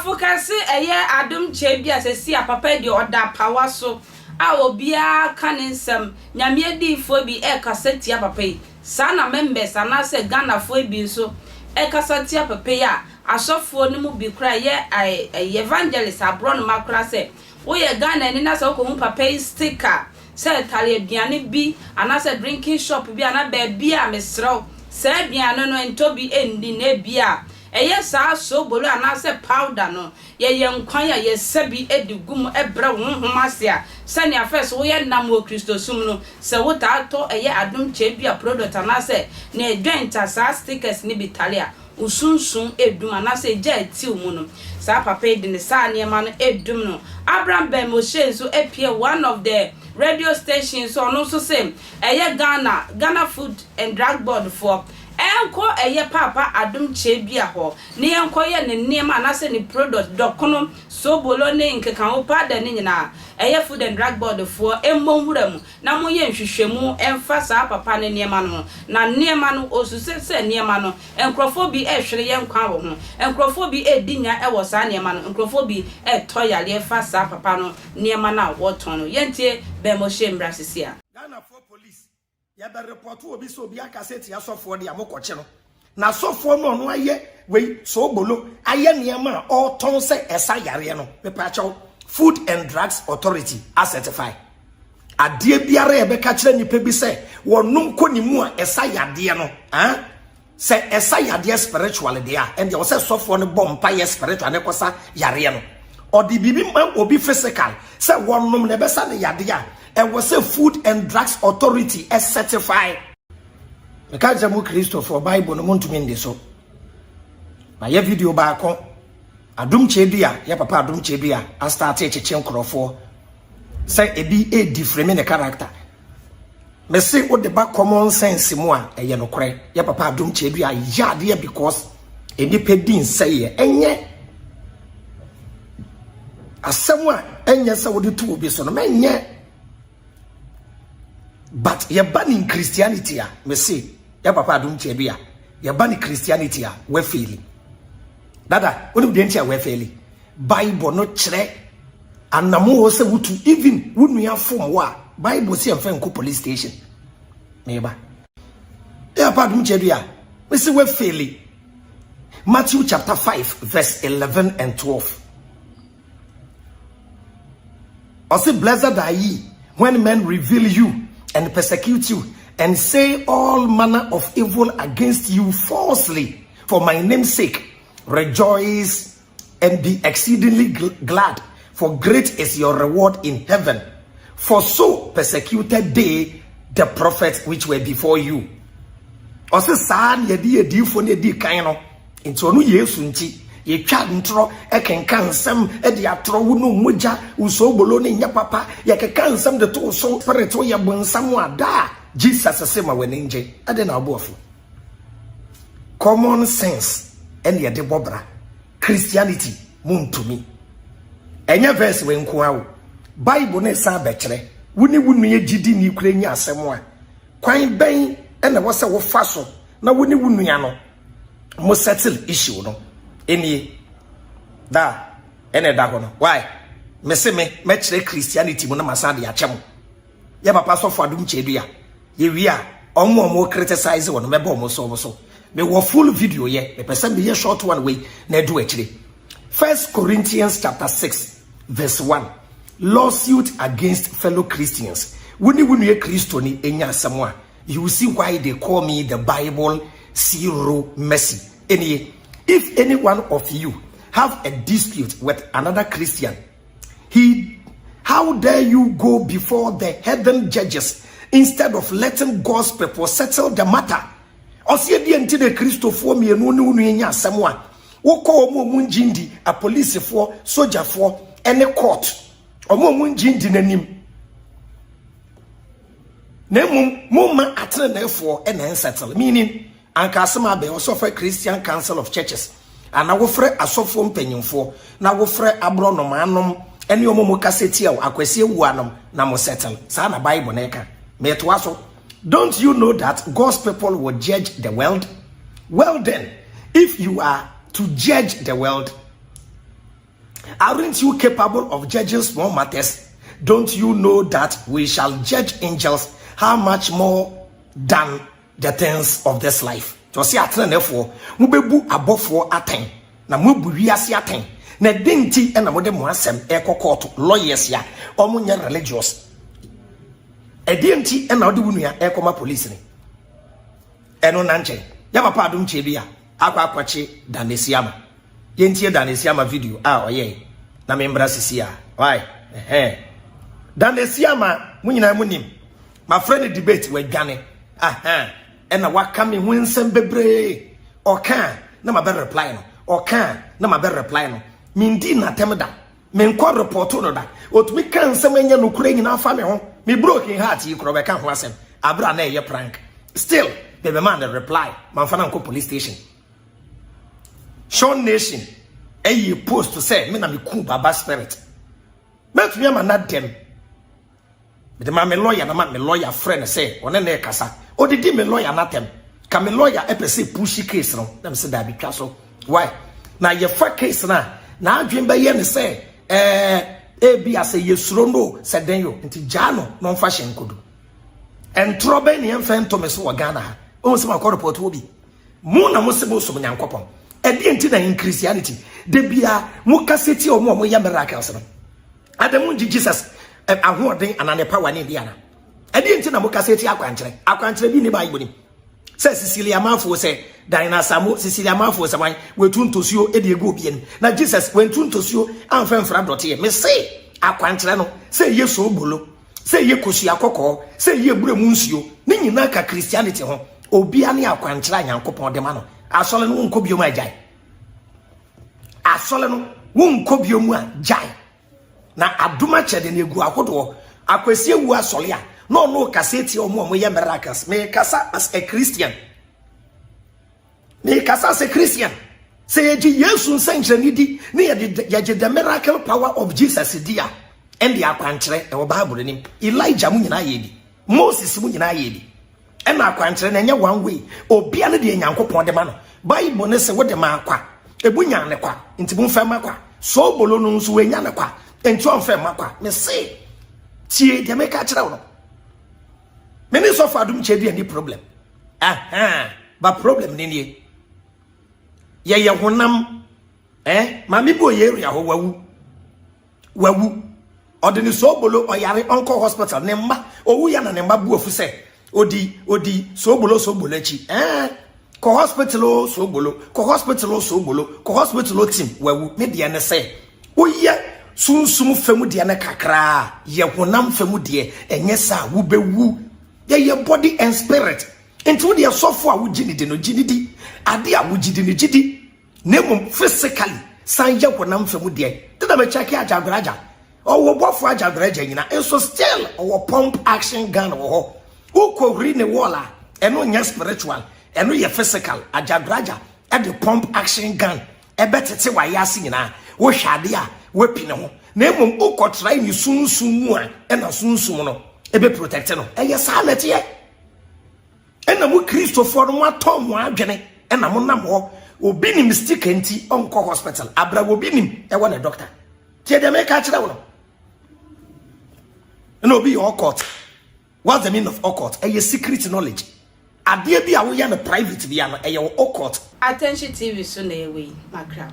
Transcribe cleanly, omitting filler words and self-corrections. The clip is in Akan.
Sɔfo kɛse ɛyɛ adom kyɛ bi a sɛsi a papa yi deɛ ɔda apawa so a obiara ka ne nsɛm, Nyame adiyifoɔ bi ɛkasa tia papa yi, saa na members anaasɛ Ghanafoɔ yi bi nso ɛkasa tia papa yi a asɔfoɔ no mu bi koraa ɛyɛ ɛyɛ evangelist aborɔnoma koraa sɛ woyɛ Ghanani na sɛ wokɔhu papa yi sticker sɛ ɛtare aduane bi anaasɛ drinking shop bi anaa baabi a mesrɛ wo saa aduane no ntɔ bi nni na ebia ɛyɛ saa soobolo anaasɛ powder no yɛyɛ nkwan a yɛsa bi de gu mu brɛ wo honhom ase a sɛnea first woyɛ nam wɔ Kristosom no sɛ wotaa tɔ ɛyɛ adom kyɛ bi a product anaasɛ nea joint a saa stickers no bi tare a wo sunsum redum anaasɛ egya a ɛte wo mu no, saa papa yi de ne saa nneɛma no redum no. Abraham Ben Moshe nso apue one of the radio stations so, ɔno nso se ɛyɛ Ghana, Ghana Food and Drug Board foɔ ɛnkɔ ɛyɛ Paapa Adom Kyebia hɔ ne yɛnkɔyɛ ne nneɛma anaasɛ ne product, dɔkono, sobolo ne nkekaho, powder ne nyinaa, ɛyɛ Food and Drug Board foɔ mmɔ nwura mu na monyɛ nhwehwɛmu mfa saa papa no nneɛma no ho, na nneɛma no, ɔsusɛ sɛ nneɛma no, nkorɔfoɔ bi rehwere yɛn nkwa wɔ ho, nkorɔfoɔ bi redi nya wɔ saa nneɛma no, nkorɔfoɔ bi retɔ yareɛ fa saa papa no nneɛma no a wɔtɔn no. Yɛntie Ben Moshe mmra sisi a. Ghanafoɔ police Yɛbɛ report obi sɛ obi akasa atia sɔfoɔ de a mokɔkye no. Na sɔfoɔ no ɔno ayɛ wei soobolo ayɛ nneɛma a ɔretɔn sɛ ɛsa yareɛ no. Mepaakyɛw Food and Drugs Authority acertify. Adeɛ biara a yɛbɛka kyerɛ nipa bi sɛ wɔnom kɔ ne mu a ɛsa yadeɛ no, ah, Sɛ ɛsa yadeɛ spiritual deɛ a, ɛndeɛ ɔsɛ sɔfoɔ no bɔ mpaeɛ spiritual ne kɔsa yareɛ no. Ɔde biribi ma obi physical sɛ wɔnom na ɛbɛsa ne yadeɛ a, ɛwɔ sɛ Food and Drugs Authority certify. Meka kyerɛ mo Kristofoɔ, Bible no montumi ndi so. Mayɛ video baako, Adom Kyedua, yɛ papa Adom Kyedua astarte kyekye nkorɔfoɔ sɛ ebi redi frame ne character. Mese wode ba common sense mu a ɛyɛ nokorɛ. Yɛ papa Adom Kyerɛdua yɛ adeɛ because nnipa di nsɛeɛ. Ɛnyɛ asɛm a ɛnyɛ sɛ wode to obi so no mɛnyɛ. But yɛba ne Christianity a mese yɛ papa Adom Kyerɛdua yɛba ne Christianity a wafeeli. Dada wonim deɛ nti a wafeeli? Bible no kyerɛ anamo sɛ wotu even wo nua fom wo a Bible sɛ yɛmfa nkɔ police station. Meba. Yɛ apa adom kyɛ dua. Mese wafeeli. Matthew chapter 5 verse 11 and 12. Ɔse blessed are ye when men reveal you and persecute you and say all manner of evil against you falsely for my name's sake. Rejoice and be exceedingly glad, for great is your reward in heaven. For so persecuted they the prophets which were before you. Ɔse saa na yɛde adiyifoɔ no adi kan no, nti ɔno Yesu nti yɛtwa ntorɔ ɛkenka nsɛm de atorɔ wo no mogya wo soobolo no nyɛ papa yɛkeka nsɛm de to wo so spirit woyɛ bonsam a daa Jesus se ma w'ani ngye ɛde na ɔbo afu. Common sense ɛna yɛde bɔ bra. Christianity montumi. Ɛnyɛ verse wei nko ara o. Bible no san bɛkyerɛ wo ne wo nua gyidini kura nya asɛm a, kwan bɛn na ɛwɔ sɛ wofa so na wo ne wo nua no mo settle issue no. Enie da ɛna ɛda hɔ no. Why? Mese me mɛkyerɛ Christianity mu na masan de akyɛ mo. Yɛ papa sɔfo Adom Kyedua. Yɛwie a, ɔmo a ɔmo criticize wɔ no mɛbɔ ɔmo so ɔmo so. Mewɔ full video yɛ, mepɛ sɛ meyɛ short one wei na ɛdu akyire. First Corinthians chapter 6 verse 1 Lawsuit against fellow Christians. Wo ne wo nua Kristoni nya asɛm a, you will see why they call me the Bible zero mercy. Enie, if any one of you have a dispute with another Christian, He, how dare you go before the heaven judges instead of letting God's people settle the matter? Ɔsi ɛdeɛ nti na Kristofoɔ mmienu ne wo nua nya asɛm a wokɔ wɔn a wɔn ngye ndi apolisifoɔ, sogyafoɔ ɛne court wɔn a wɔn ngye ndi n'anim na mmom mo ma ateneneefoɔ ɛna nsettle meaning Anka asɛm abɛn, ɔsɛ ɔfrɛ Christian Council of Churches anaa wofrɛ asɔfoɔ mpanyinfoɔ na wofrɛ aborɔnomaa nom ɛne ɔmo mo kasa tia wo Akwasi Awuah nom na mo settle. Saa na Bible no ɛka. Metoa so. Don't you know that God's people will judge the world? Well then, if you are to judge the world, Aren't you capable of judging small matters? Don't you know that we shall judge angels? How much more than the things of this life? Nti ɔse ateneneefoɔ, mobɛbu abɔfoɔ atɛn, na moabu wiase atɛn. Na ɛdɛn nti na mode mo asɛm ɛrekɔ kɔɔto, lawyers a wɔn nyɛ religious? Ɛdeɛn nti na wode wo nua ɛrekɔma police ni? Ɛno na nkyɛn, yɛ papa adom kyɛ bi a akɔ akɔkye Dan Asiama. Yɛntie Dan Asiama video a ɔyɛe na membra sisi a. Why? Ɛhɛn. Dan Asiama, mo nyinaa mo nim. Mafrɛ no debate, wadwane. Aha. Ɛna waka me ho nsɛm bebree. Ɔka a, na mabɛ reply no. Ɔka a, na mabɛ reply no. Mendi n'atɛm da. Menkɔ report no da. Otumi ka nsɛm ɛnyɛ nokorɛ nyinaa fa me ho. Me broken heart yi korɔ bɛka ho asɛm. Abere a na ɛyɛ prank. Still, mebɛmaa no reply. Mamfa no ankɔ police station. Sean Nation ɛyɛ post sɛ me na me ku Baba Spirit. Mɛtumi ama no adɛm. Mede ma me lawyer na ma me lawyer frɛ no sɛ ɔne no rekasa. Odidi me lawyer no atɛm. Ka me lawyer ɛpɛ sɛ pushi case no. Na me sɛ daabi twa so. Why? Na yɛfa case no a, n'adwene bɛyɛ ne sɛ ɛɛ ebi a sɛ yɛsuro no sɛ dɛn yo. Nti gyaa no na ɔmfa hyɛ nkodu. Ntorɔ bɛn ne yɛmfa nto me so wɔ Ghana ha. Ohun sɛ makɔ report wɔ bi. Mo na mo se mo som Nyankopɔn. Ɛdeɛ nti na in Christianity da bia mo kasa tia wɔn a wɔyɛ miracles no. Ada mo ngye Jesus eh, ahoɔden anaa ne power ne ndi ana? Ɛdeɛ nti na mo kasa tia akwankyerɛ? Akwankyerɛ bi ne Bible nim. Sɛ Cecilia Mafo sɛ Diana Samo, Cecilia Mafo sɛ wan wetu ntosuo de egu obi anim. Na Jesus wentu ntosuo amfa mfra dɔteɛ. Me se akwankyerɛ no sɛ ɛyɛ soobolo, sɛ ɛyɛ kosua kɔkɔɔ, sɛ ɛyɛ abura mu nsuo, ne nyinaa ka Christianity ho. Obia ne akwankyerɛ a Nyankopɔn de ma no. Asɔre no wonkɔ biom a gyae. Asɔre no wonkɔ biom a gyae. Na adom akyɛde no egu ahodoɔ. Akwasi awu asɔre a na ɔno kasa etia wɔn a wɔyɛ miracles. Mekasa as a Christian. Mekasa as a Christian. Sɛ yɛgye Yesu nsɛnkyerɛnne di ne yɛde yɛgye the miracle power of Jesus di a, ɛnde akwankyerɛ ɛwɔ Bible nim. Elijah mu nyinaa yɛ bi. Moses mu nyinaa yɛ bi. Ɛna akwankyerɛ no ɛnyɛ one way. Obia ne deɛ Nyankopɔn de ma no. Bible no se wode maa kwa, ebu nyaa ne kwa, nti momfa mma kwa. Soobolo no nso wanya ne kwa, nti ɔmfa mma kwa. Me se, tie deɛ meka kyerɛ wo no. Me ne sɔfo adom kyɛ di ani problem. Aha, ba problem ne nie. Yɛyɛ honam. Eh, maame bi wɔ yɛ area hɔ wawu. Wawu. Ɔde ne soobolo ɔyare ɔnkɔ hospital ne mma owu ya na ne mma bu afu sɛ odi odi soobolo soobolo akyi. Eh, kɔ hospital o soobolo, kɔ hospital o soobolo, kɔ hospital o tim wawu. Me deɛ ne sɛ woyɛ sunsum fam deɛ no kakraa yɛ honam fam deɛ ɛnyɛ saa wobɛwu. Yɛyɛ body and spirit. Nti wo deɛ sɔfo a wogye ne di no gye ne di. Ade a wogye di no gye di. Na mmom physically san yɛ honam fam deɛ. Te na me check Agyagoraagya. Ɔwɔ bɔfo Agyagoraagya nyina nso still ɔwɔ pump action gun wɔ hɔ. Wokɔ huri ne wall a ɛno nyɛ spiritual ɛno yɛ physical. Agyagoraagya ɛde pump action gun ɛbɛtete w'ayɛ ase nyinaa. Wohwɛ ade a wapi ne ho. Na mmom wokɔ try ne sunsum mu a ɛna sunsum no ɛbɛ protect no. Ɛyɛ saa na ɛteɛ. Ɛna mo Kristofoɔ no moatɔn mo adwene ɛna mo nam hɔ. Obi nim sticker nti ɔnkɔ hospital. Abra obi nim ɛwɔ ne doctor. Tie deɛ meka kyerɛ wo no. Ɛna obi yɛ occult. What's the meaning of occult? Ɛyɛ secret knowledge. Adeɛ bi a woyɛ no private bi ano ɛyɛ wɔ occult. Attention TV so na ɛwɔ yi, makra.